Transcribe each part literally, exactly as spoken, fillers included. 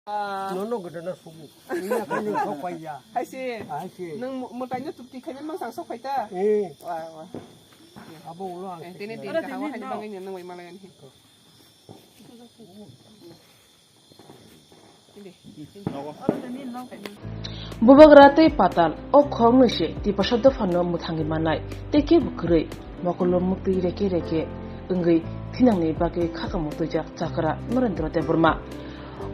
Nono gede na subu. Ini apa ni sok paya? Hai si. Hai si. Nang mo-, mo tanya tukti khaina mang sang sok paita. Eh. Wah, wah. Abo ulo ang. Eh, tini din kahawa hai bangin nang wai malayan hi. Bubagra tei patal o khoroknwi se Tiprasa dophano mwthangwi mannai tei kebo kwrwi mokolo muktwi reke reke wngwi thinangni bagwi khakamo twijak chakra Narendra Debbarma.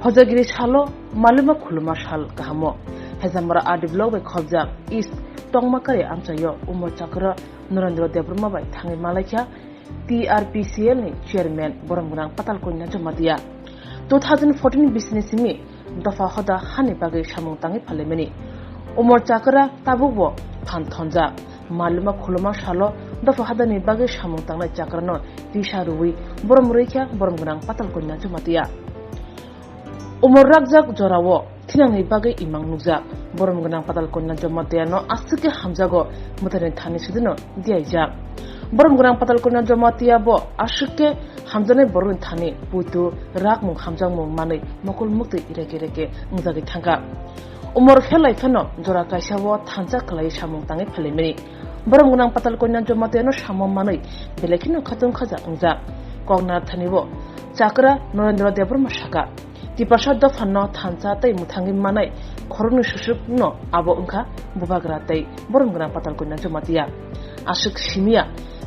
Hojagiri salo malima khuluma sal kahamo Hejamara R D block bai khobjak East Tongmakari amchaio umor chakra Narendra Debbarma bai thangwi malaikha T R P C L ni chairman borom gwnang Patal Kanya Jamatia. Two thousand fourteen bisini simi dopha hoda hani bagwi samung tangwi phalaimani. Umor chakra tabukbo phan thonjak. Maluma khuluma salo dopha hodani bagwi samung tangnai chakrano tisa rwui borom rwikha borom gwnang Patal Kanya Jamatia. Umor rakjak jorao thinangni bagwi imang nukjak. Borom gwnang Patal Kanya Jamatia no aswk khe hamjago mwtaini thani sudino diaijak. Borom gwnang Patal Kanya Jamatia bo aswk khe hamjaknai borokni thani puitu rakmung hamjakmung manwi mokol muktwi reke reke wngjagwi thangkha. Umor phelai phano jora kaisa o thansa khlai samung tangwi phalaimani. Borom gwnang Patal Kanya Jamatia no samo manwi belai kheno khatung khajak wngjak. Koknathani o chakra Narendra Debbarma saka. Tiprasa dophano thansa tei mwthangwi manai khoroknwi susukno abo wngkha Bubagra tei borom gwnang Patal Kanya Jamatia. Aswk simiya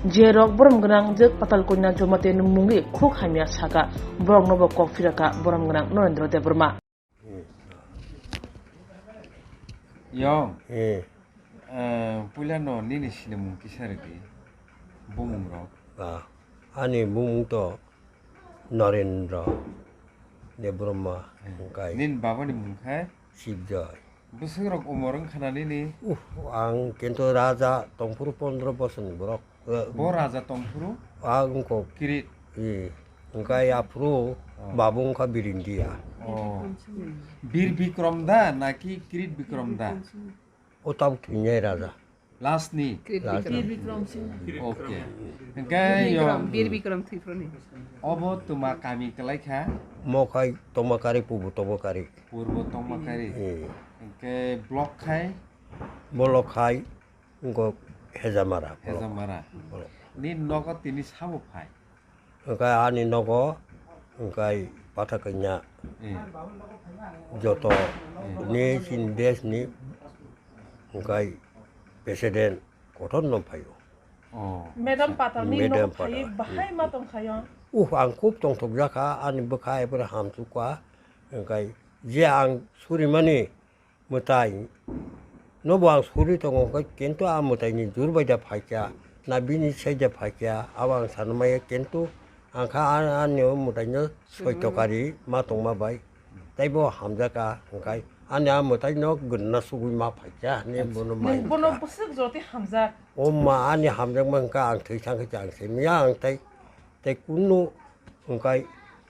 je rok borom gwnang jwk Patal Kanya Jamatia ni mungwi khuk hamya saka borokno bo kok phiraka borom gwnang Narendra Debbarma. Yong, Eh, eh, puila no nini sinimung kisa rwdi, bumung rok. Ah, ani bumung to Narendra Debbarma, hwnkhe Nini baba ni mung khe? Sibjoy. Bwswk rok umor wngkha na nini? Uh, ang kintu raja tongphuru pondro bosor ni borok. Eh, Bo raja tongphuru? Ang kok. Kirit. Eh, hwnkhe aphuru Oh. babu wngkha Birindia. Oh. Bir Bikrom da naki Kirit Bikrom da? O tabuk thwinai raja. Last ni? Kirit Last Bikrom. ni. Bikrom Singh. Okay. Hwnkhe Bikrom, yo, Bir Bikrom Tripurani. Obo tuma kami kwlai kha? Mokhai Tomakari, Pubu Tomakari. Purbo Tomakari. Eh. Hwnkhe block khai? Block khai, wngkha Hejamara block. Hejamara. Block. Ni nogo tini sabo phai? Hwnkhe ani nogo, hwnkhe Pathakanya Eh. joto Eh. ni chini desh ni, hwnkhe president kotor no phaio. Oh. Madam Patal ni Madam nogo phai Patal. bahai ma tong khayo. Uh, ang khub tongthok jakha, ani bwkha ebra hamsukha, hwnkhe je ang surimani mwtai no bo ang suri tongo, hwnkhe kintu a mwtai ni jur bai da phaikha, na bini sai da phaikha, abo ang sana maya, kintu ang kha a-, ani o mwtai no soi tokari ma tongma bai, tei bo hamjakha, hwnkhe ani a mwtai no gwnna sugui ma phaikha, ani bono mai Nung bono wngkha. Bwswk jotwi hamjak? O ma ani hamjakma hwnkhe ang thwi thang khe ang se miya ang tei, tei kunu hwnkhe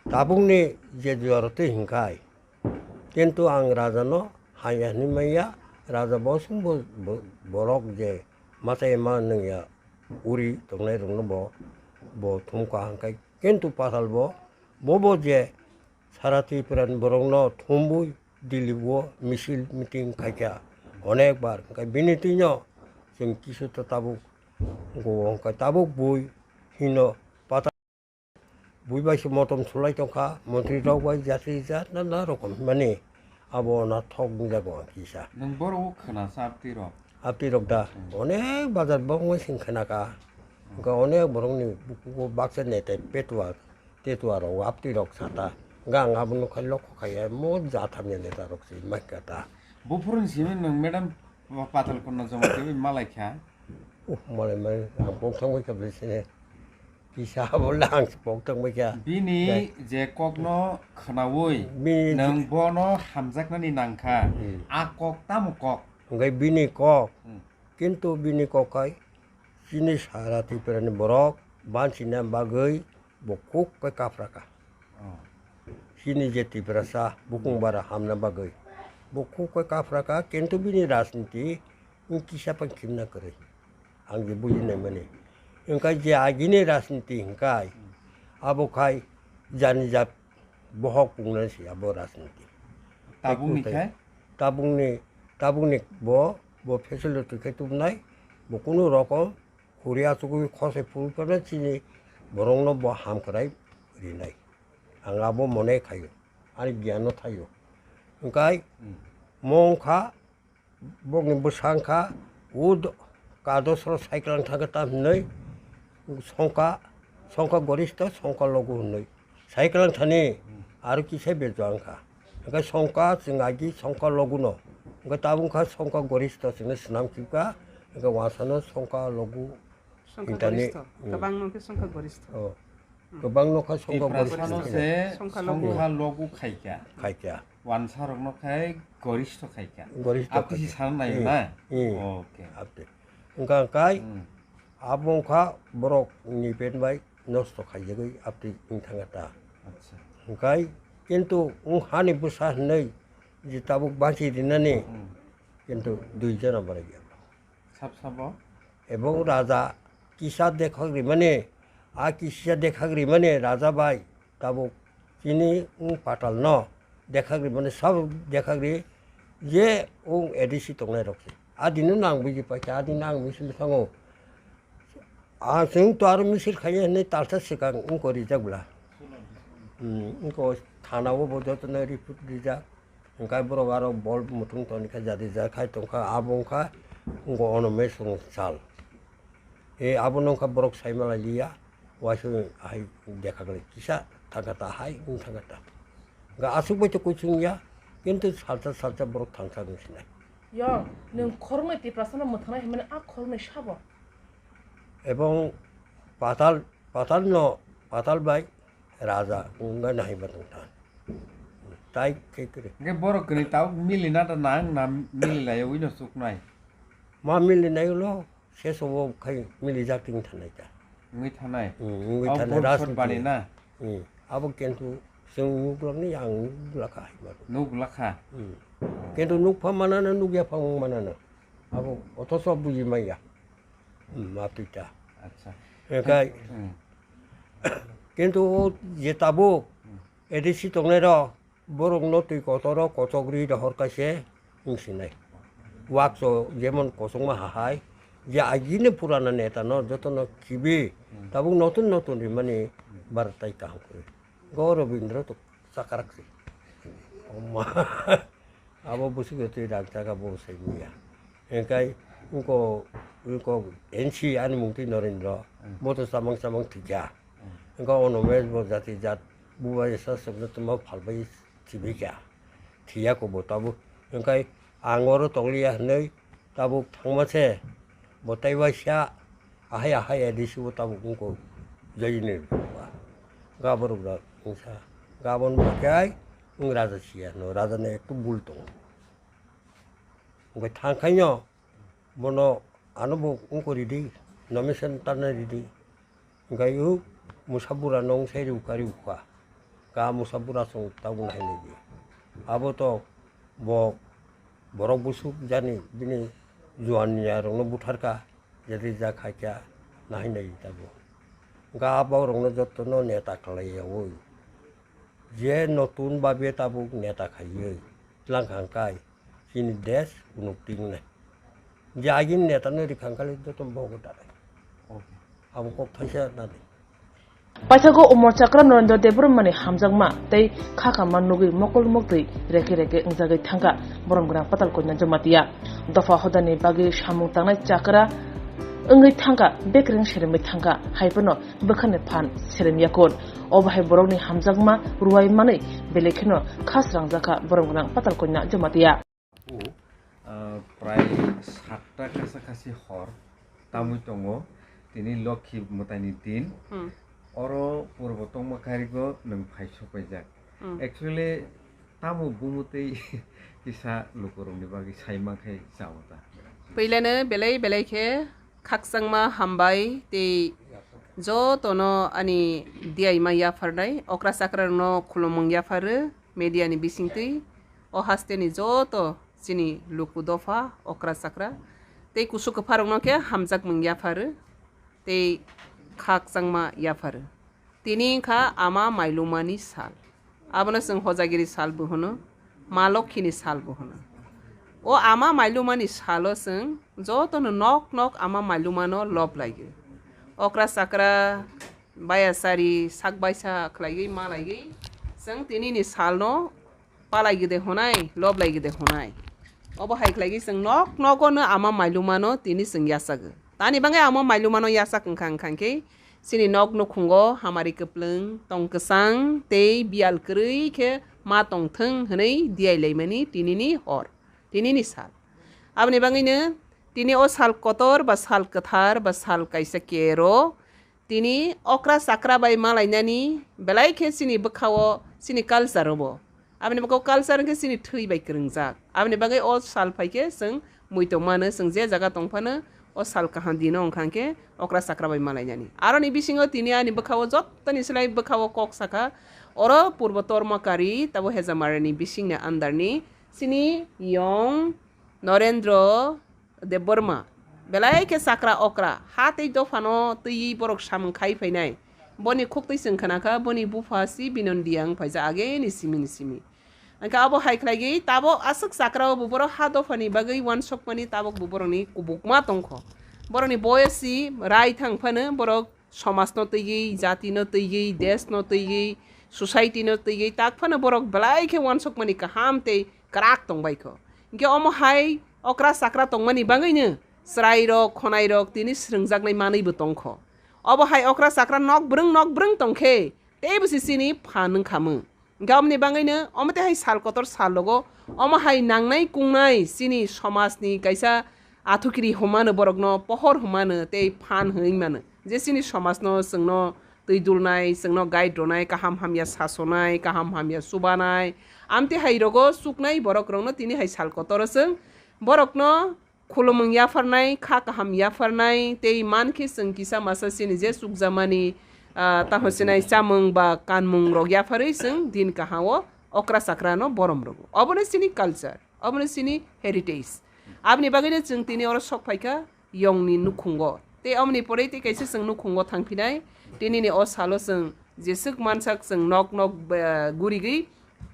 tabukni je jora twi hwnkhe Kintu ang raja no haya hinwi manya, raja bo chwng bo, bo, borok je machai ma nungya uri tongnai rok no bo, bo thumkha hwnkhe. Kintu patal bo, bo bo je sara Tripura ni borok no thumbui Delhi o misil meeting khaikha onek bar, hwnkhe bini twi no chwng kisu ta tabuk go hwnkhe tabuk bui hino patal. Bui bai se motom sulai tongkha, montri rok bai jati jat na na rokom mani abo na thok wngjago ang kisa. Nwng borok o khwna sa aptwi rok? Aptwi rok da, hmm, onek bazar boknwi sing khwna ka. Hwnkhe onek borokni bukugo baksa netai petua, tetua rok aptwi rok sata. Hwnkhe ang abo nukha lokho khaiya mo jat hamya neta rok se maikha ta. Buphuruni simi nwng madam patal kunna joma twi malaikha. Uh, malai malai, ang pok thangbai kha bwsini. Kisa abo lang pok thangbai kha. Bini je kokno khwnaui, bini nwng bono hamjaknani nangkha. Hmm. A kok tamo kok? Hwnkhe bini kok. Hmm. Kintu bini kok hai chini sara Tripura ni borok banchina bagwi bo kuk kai kaphra kha. Oh. Chini je Tiprasa bukung bara hamna bagwi bo kuk kai kaphra kha, kintu bini rajniti wng kisa pang khimna kwrwi. Ang je bujinai mani. Wngkha je agini rajniti hwnkhe abo khai jani jat bohok pungnani se abo rajniti. Tabukni khai? Tabukni, tabukni bo, bo facility khe tubunai, bo kunu rokom huri achugwi khosai phuru phano chini borokno bo ham kwrai rinai. Ang abo mone khaio, ani giyanno thaio. Hwnkhe Hmm. mo wngkha, bokni bwsa wngkha, o do-, kadosro cycle wng thangkhe tam hinwi songkha, songkha goristo, songkha logu hinwi. Cycle wng thani aro kisa bejwa wngkha. Hwnkhe songkha chwng agi songkha loguno. Hwnkhe tabuk wngkha songkha goristo chwngno swnam kipka, hwnkhe wansano songkha logu Songkha hintani, goristo. Hmm. Kwbangno khe songkha goristo. Oh. Hmm. Kwbangno kha songkha Tiprasano goristo. Se songkha logu. Songkha logu khaikha. Khaikha. Wansarokno khai goristo khaikha. Goristo Abtisi khaikha. Sana nayo Hmm. na? Hmm. Okay. Abte. Wngkha kai Hmm. abo wngkha borok ni ben bai nosto khaijagwi abte wng thangkha ta. Acha. Hwnkhe kintu wng hani bwsa hinwi je tabuk banchi rinani Hmm. kintu dui jona borai ya. Sab sabo? Ebong raja kisa dekhak rimani, a kisa dekhak rimani raja bai tabuk chini wng patal no dekhak rimani sab dekhak ri je wng A D C tongnai rok se. A dino nang buji paikha, a dino ang misil thango. A chwng to aro misil khaiya hinwi talsa swkang wngko rijak bwla. Hmm, wngko thana o bo jotono report rijak. Hwnkhe borok aro bol muthung toni kha jadi ja khai tongkha abo wngkha wngko ono mesong sal. E abo nongkha borok saimalailiya waisa hai dekha glai kisa thangkha ta hai wng thangkha ta. Hwnkhe aswk bai to kuchung ya kintu salsa salsa borok thangsa wng sinai. Yo, nwng khoroknwi Tiprasano mwthangnai hinmani a khoroknwi sabo? Ebong patal, patal no, patal bai raja wngna hai ba tong tha. Tai khe kwrwi. Hwnkhe borok kwrwi tabuk mili na da nang na mili lai wi no chuknai? Ma mili nai ulo, se sobo khai mili jak ting thanai ta. Wngwi thanai? Hmm, wngwi Abo thanai, vote rajniti. Bani na? Hmm, abo kintu chwng nuk lakni ang nuk lakha hai ma. Nuk lakha? Hmm. Kintu nuk pha manana, nuk ya pha wng manana. Abo othoso buji maya. Hmm, ma pita. Acha. Ekai. Hmm. Kintu o je tabuk Hmm. A D C tongnai rok, borokno twi kotor o kochok ri rohor kaise wng sinai. Wakso jemon kosongma hahai, je agini purana neta no jotono khibi, Hmm. tabuk notun notun rimani Hmm. Bharat tai kaham kwrwi. Go Robindra to chakarak se. Oma. Abo bwswk twi rang chaka bo sai manya. Hwnkhe wngko, wngko N C ani mung twi Norendra. Hmm. Bo to chamang chamang thwikha. Hmm. Wngkha ono mes bo jati jat bubaisa chwngno tongma phalbai thwibaikha. Thwiya ko bo tabuk. Hwnkhe ang oro tongliya hinwi tabuk thangma se bo tei waisa ahai ahai A D C bo tabuk wngko joini ruwa. Gaborok da wngsa. Gabon bo khe ai wng raja siya no raja no ekto bul tongo. Hwnkhe thangkhaino bono ano bo wngko ridi, nomination tanna ridi. Hwnkhe o Musabura no wngse riwkha riwkha. Ka Musabura chwng tabuk nai nai di. Abo to bo borok busuk jani bini juan niya rokno butharka, jadi ja khaikha nai nai di tabuk. Hwnkhe a borokno jotono neta khlaiyawi. Je notun babe tabuk neta khaiwi twlang kha hwnkhe chini desh unukti wngnai. Je agini neta no rikha hwnkhe joto bogo darai. Okay. Abo kok thaisa nadi. Paithago Umor Chakra Narendra Debbarmani hamjakma tei khakama nugwi mokol moktwi reke reke wngjagwi thangkha Borom Gwnang Patal Kanya Jamatia. Dopha hodani bagwi samung tangnai chakra wngwi thangkha, bekreng seremwi thangkha, hai phano bwkhani phan serem yakun. Obo hai borokni hamjakma ruwai manwi belai kheno kha srangjakha Borom Gwnang Patal Kanya Jamatia. Ah, prai satta kasa kasi hor tamwi tongo, tini Lokhi mwtaini din. Hmm. Oro purbo tongma karigo nwng phai sopaijak. Hmm. Actually, tamo bumu tei kisa lukurokni bagwi sai mankhe chao ta? Puilano belai belai khe khakchangma hambai tei jotono ani diyaima yapharnai okra chakrarokno khulumung yapharu media ni bisingtwi o hasteni joto chini luku dopha okra chakra tei kusu kwpharokno khe hamjakmung yapharu tei khakchangma yapharu. Tini wngkha ama mailumani sal. Abono chwng hojagiri sal bo hwno. Ma Lokhini sal bo hwno. O ama mailumani salo chwng jotono nok nok ama mailumano lob laiyo. Okra chakra, bayasari, sak baisa khlaiwi ma laiwi chwng tinini salno palai gede honai, lob lai gede honai. Obo hai khlai gwi chwng nok nogo no ama mailuma no tini chwng yachago. Tani bangwi ama mailuma no yachak wngkha, wngkha khe chini nok nukhungo hamari kwplwng, tong kwchang tei biyal kwrwi khe ma tong thwng hwnwi diyai laimani tinini hor, tinini sal. Aboni bangwino tini o sal kotor ba sal kwthar ba sal kaisa kero Tini okra chakra bai malainani belai khe chini bwkhao, chini culture-o bo. Aboni bwkhao culture hwnkhe chini thwi bai kwrwngjak. Aboni bagwi o sal phai khe chwng mui tong mano, chwng je jaga tong phano o sal kaham dino wngkha hwnkhe okra chakra bai malainani. Aroni bisingo tini ani bwkhao jottoni slai bwkhao kok sakha, oro Purbo Tormakari tabo Hejamarani bisingni under-ni chini yong Norendro Debbarma, belai khe chakra okra, ha tei dophano twiwi borok samung khai phainai. Boni khuktwi chwng khna kha, boni bupha si Binondiya wng phaijak ageni simi ni simi. Hwnkhe abo hai khlaigwi tabok aswk chakra o bo borok ha dophani bagwi uansukmani tabok bo borokni kubukma tongkho. Borokni boyos si rai thang phano borok somajno twiwi, jatino twiwi, deshno twiwi, societyno twiwi tak phano borok belai khe uansukmani kaham tei kwrak tongbaikho. Hwnkhe omo hai okra chakra tongmani bagwino chwrairok, khonairok tini srwngjaknai manwibo tongkho. Obo hai okra chakra nok bwrwng nok bwrwng tongkhe teibo se chini phan wngkhamung. Hwnkhe omoni bagwino omo tei hai sal kotor sal rogo omo hai nangnai kungnai chini somajni kaisa athukiri hwnmano, borokno pohor hwnmano tei phan hwnwi mano. Je chini somajno chwngno twi dulnai, chwngno guide rwnai, kaham hamya sasonai, kaham hamya chubanai. Amtwi hai rogo chuknai borok rokno tini hai sal kotoro chwng borokno khulumung yapharnai, kha kaham yapharnai, tei man khe chwng kisa masa chini je chukjamani, ah, tamo sinai chamung ba kanmung rok yapharwi chwng din kahao okra chakra no borom rwgo. Obono chini culture, obono chini heritage. Aboni bagwino chwng tini oro sok phaikha yongni nukhungo. Tei omoni pore tei kaisa chwng nukhungo thangphinai. Tinini o salo chwng jeswk mansak chwng nok nok, eh, gurigwi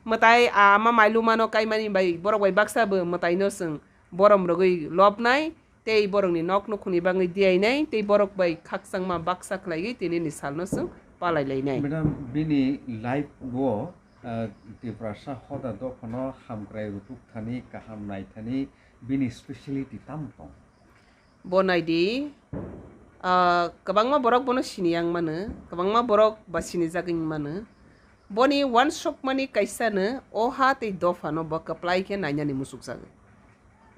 mwtai ama mailumano kaimani bai borok bai baksa bo mwtaino chwng borom rwgwi lobnai tei borokni nok nukhungni bagwi diyainai tei borok bai khakchangma baksa khlaiwi tinini salno chwng palai lainai. Madam, bini life o, ah, Tiprasa hoda dophano hamkrai rutuk thani, kaham nai thani, bini speciality tamo tong? Bo naidi, ah, kwbangma borok bono sini yang mano, kwbangma borok ba sinijagwi mano. Boni uansukmani kaisano o ha tei dophano bo kwplai khe nainani muchukjago.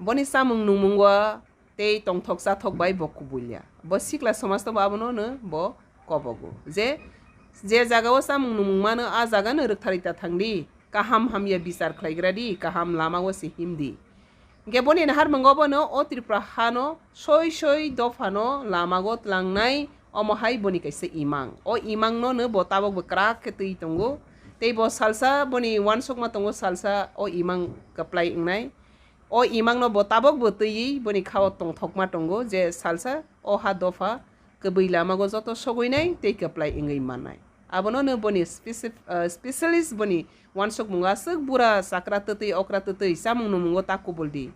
Boni chamung nungmungo tei tongthok chathok bai bo kubulya. Bo sikla somajno bo abono no bo kobogo. Je, je jagao chamung nungmung mano, a jagano rwktharwi ta thangdi, kaham hamya bichar khlaigradi, kaham lamao se himdi. Hwnkhe boni naharmungo bono o Tripura hano soi soi dophano lamago tlangnai, omo hai boni kaisa imang. O imangno no bo tabok bo kwrak khe twi tongo. Tei bo salsa boni uansukma tongo, salsa o imang kwplai wngnai. O imangno bo tabok bo twiwi boni khao tongthokma tongo je salsa o ha dopha kwbwi lamago joto sogwinai tei kwplai wngwi mannai. Abono no boni speci-, ah, specialist boni uansukmungo aswk bura chakra twtwi okra twtwi chamung nungmungo ta kubul di.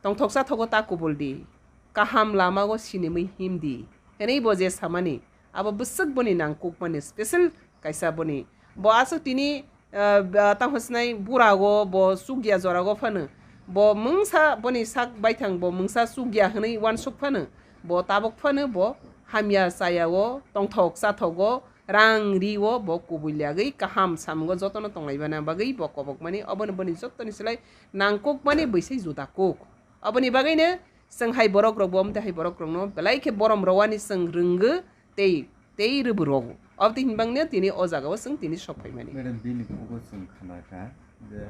Tongthok chathogo ta kubul di. Kaham lamago sinimwi him di. Hwnwi bo je samani, abo bwswk boni nangkukmani special kaisa boni. Bo aswk tini, ah, ba-, tamo sinai burago, bo chukya jorago phano. Bo mungsa boni sak baithang, bo mungsa chukya hwnwi uansuk phano. Bo tabok phano bo hamya chayao, tongthok chathogo, rang rio bo kubui liagwi kaham samungo jotono tonglaibana bagwi bo kobokmani. Obono boni jottoni slai nangkukmani bwsai juda kuk. Oboni bagwino chwng hai borok rokbo, omo tei hai borok rokno belai khe borom rowani chwng rwngwi tei, tei rwbwrwo. Obotwi hinbangno tini o jagao chwng tini sok phaimani. Madam, bini khugo chwng khnakha je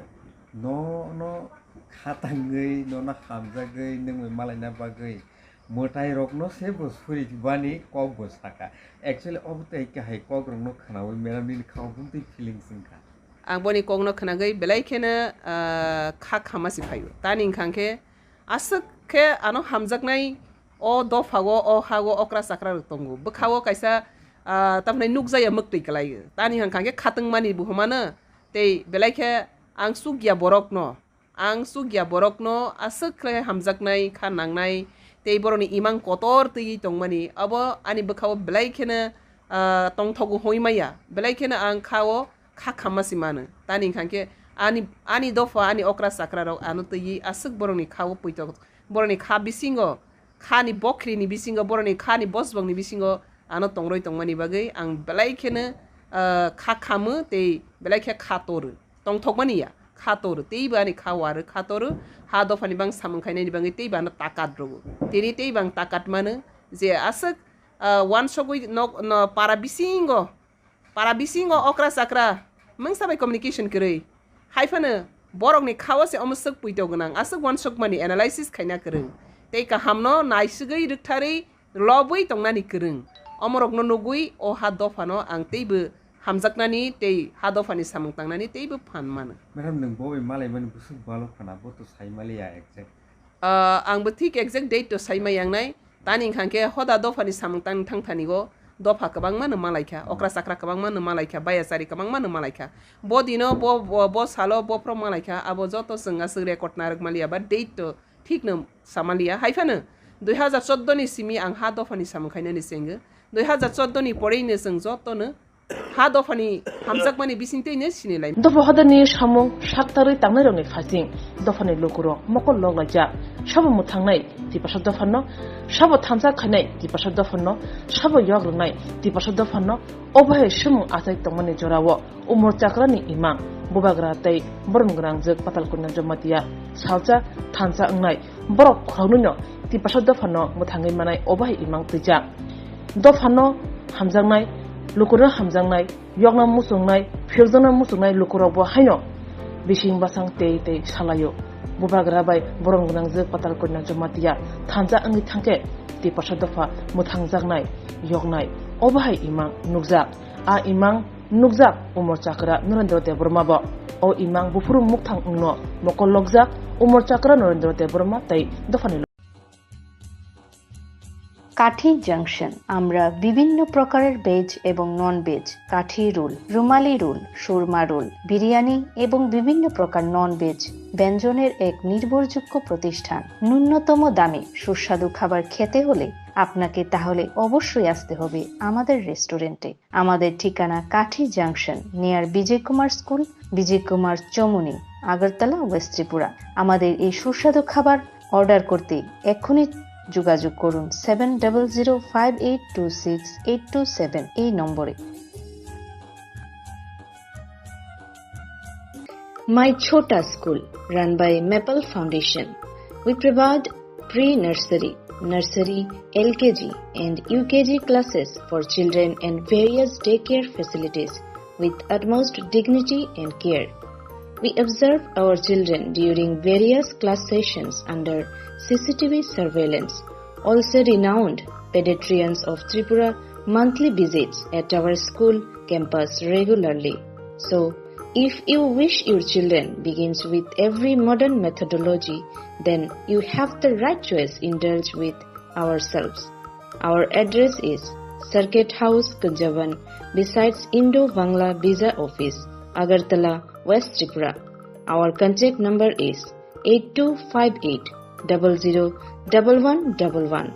nono khatangwi, nono hamjagwi, nwng bai malaina bagwi mwtai rokno se bo suri bani kok bo sakha. Actually, obo tei kahai kok rokno khnaui madam nini khao bumtwi feelings wngkha. Ang boni kokno khnagwi belai kheno, ah, kha khama si phaio. Tani wngkha khe aswk khe ano hamjaknai o dophao, o hao okra chakra rok tongo. Bwkhao kaisa, ah, tamni nukjaya mwktwi kwlaio. Tani wngkha khe khatungmani buhumano tei belai khe ang chukya borokno, ang chukya borokno aswk khlai hamjaknai kha nangnai, tei borokni imang kotor twiwi tongmani, abo ani bwkhao belai kheno, ah, tongthogo hoi maya, belai kheno ang kha-o kha khamma se mano. Tani hwnkha khe ani, ani dopha, ani okra chakra rok ano twiwi aswk borokni kha-o poito, borokni kha bisingo, kha ni bokhri ni bisingo, borokni kha ni bosbok ni bisingo ano tongroi tongmani bagwi ang belai kheno, ah, kha khamu tei belai khe kha toru. Tongthokmani ya, kha toru, teibo ani kha waru, kha toru, ha dophani bang samung khainani bagwi teibo ano takat rwo. Tini teibo ang takat mano je aswk, ah, wansogwi nok, no, para bisingo, para bisingo okra chakra mungsa bai communication kwrwi. Hai phano borokni kha-o se omo swk puito gwnang, aswk wansokmani analysis khaina kwrwng. Tei kahamno naisugwi rwktharwi lobwi tongnani kwrwng. Omorokno nugwi o ha dophano ang teibo hamjaknani tei ha dophani samung tangnani teibo phan mano. Madam, nwng bo bai malaimani bwswk balo khana, bo to sai maliya exact. Ah, ang bo thik exact date to sai mai yang nai. Tani hwnkha khe hoda dophani samung tang thang thani go dopha kwbangma no malaikha, okra chakra kwbangma no malaikha, bayachari kwbangma no malaikha. Bo dino, bo, bo, bo salo, bo phro malaikha, abo joto chwng aswk record narwk maliya ba date to thik no samaliya. Hai phano dui hazar chordo ni simi ang ha dophani samung khainani chengo. Dui hazar chordo ni porei no chwng joto no ha dophani hamjakmani bisingtwi no sinilai. Dopha hodani samung saktarwi tangnairokni phaising dophani lukurok mokol loklaijak. Sabo mwthangnai Tiprasa dophano, sabo thansa khainai Tiprasa dophano, sabo yok rwnai Tiprasa dophano, obo hai swmung achai tongmani jorao Umor Chakrani imang, bubagra tei borom gwnangjwk Patalkanya Jamatia salsa thansa wngnai borok khoroknwino Tiprasa dophano mwthangwi manai obo hai imang twijak. Dophano hamjaknai, lukurokno hamjaknai, yokna muchungnai, phiyokjakna muchungnai lukurokbo haino bising bwsang tei tei salaio. Bubagra bai borom gwnangjwk Patalkanya Jamatia thansa wngwi thangkhe Tiprasa dopha mwthangjaknai, yoknai, obo hai imang nukjak. A imang nukjak Umor Chakra Narendra Debbarma bo. O imang buphuru mukthang wngno mokol lokjak Umor Chakra Narendra Debbarma tei dophani কাঠি জাংশন। আমরা বিভিন্ন প্রকারের ভেজ এবং non veg, কাঠি রোল, রুমালি রোল, সুরমা রোল, বিরিয়ানি এবং বিভিন্ন প্রকার non veg ব্যঞ্জনের এক নির্ভরযোগ্য প্রতিষ্ঠান। ন্যূনতম দামে সুস্বাদু খাবার খেতে হলে আপনাকে তাহলে অবশ্যই আসতে হবে আমাদের রেস্টুরেন্টে। আমাদের ঠিকানা Kathi junction, near Bijay Kumar school, Bijay Kumar Chowmuhani, Agartala, west Tripura. আমাদের এই সুস্বাদু খাবার অর্ডার করতে এখনই যোগাযোগ করুন seven double zero five eight two six eight two seven এই নম্বরে। My Chhota School, run by Maple Foundation. We provide pre-nursery, nursery, L K G and U K G classes for children and various daycare facilities with utmost dignity and care. We observe our children during various class sessions under C C T V surveillance. Also renowned pediatricians of Tripura monthly visits at our school campus regularly. So, if you wish your children begins with every modern methodology, then you have the right choice. Indulge with ourselves. Our address is Circuit House, Kunjaban, besides Indo-Bangla Visa Office, Agartala, West Tripura. Our contact number is eight two five eight double zero double one double one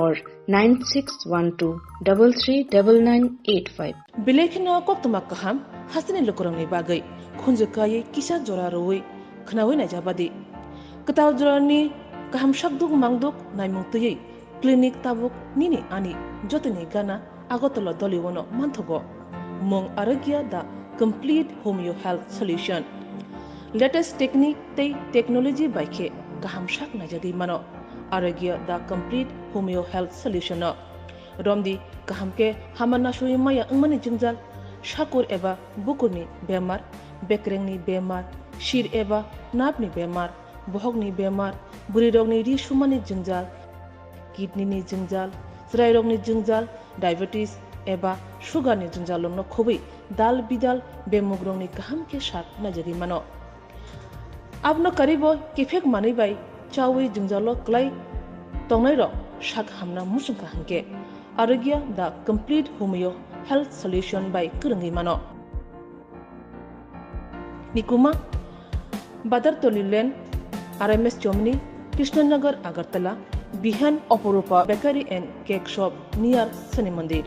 or nine six one two double three double nine eight five. Belai kheno koktwma kaham hasteni lukurokni bagwi khunju kaiwi kisa jora rwui khwnaui naijabadi. Kwtal jorani kaham sakduk mangduk naimung twiwi clinic tabuk nini ani jotoni gana Agartala Doliwano manthogo. Mung Arogya the complete homeo health solution. Latest technique tei technology bai khe kaham sak naijagwi mano. Arogya the complete homeo health solution no. Romdi kaham khe hama nasui maya wngmani jwngjal, sakur eba bukurni bemar, bekrengni bemar, sir eba nerve ni bemar, bohokni bemar, bwrwirokni ri sumani jwngjal, kidney ni jwngjal, chwrairokni jwngjal, diabetes eba sugar ni jwngjal rokno khobwi dal bidal bemugrokni kaham khe sak naijagwi mano. Abono karibo kiphek manwi bai chawi jwngjalo kwlai tongnairok sak hamna muchungkha hwnkhe Arogya the complete homeo health solution bai kwrwngwi mano. Nikuma, Badartoli Lane, R M S Chomni, Krishnanagar, Agartala, Bihan Oporupa Bakery and Cake Shop near Shani Mandir.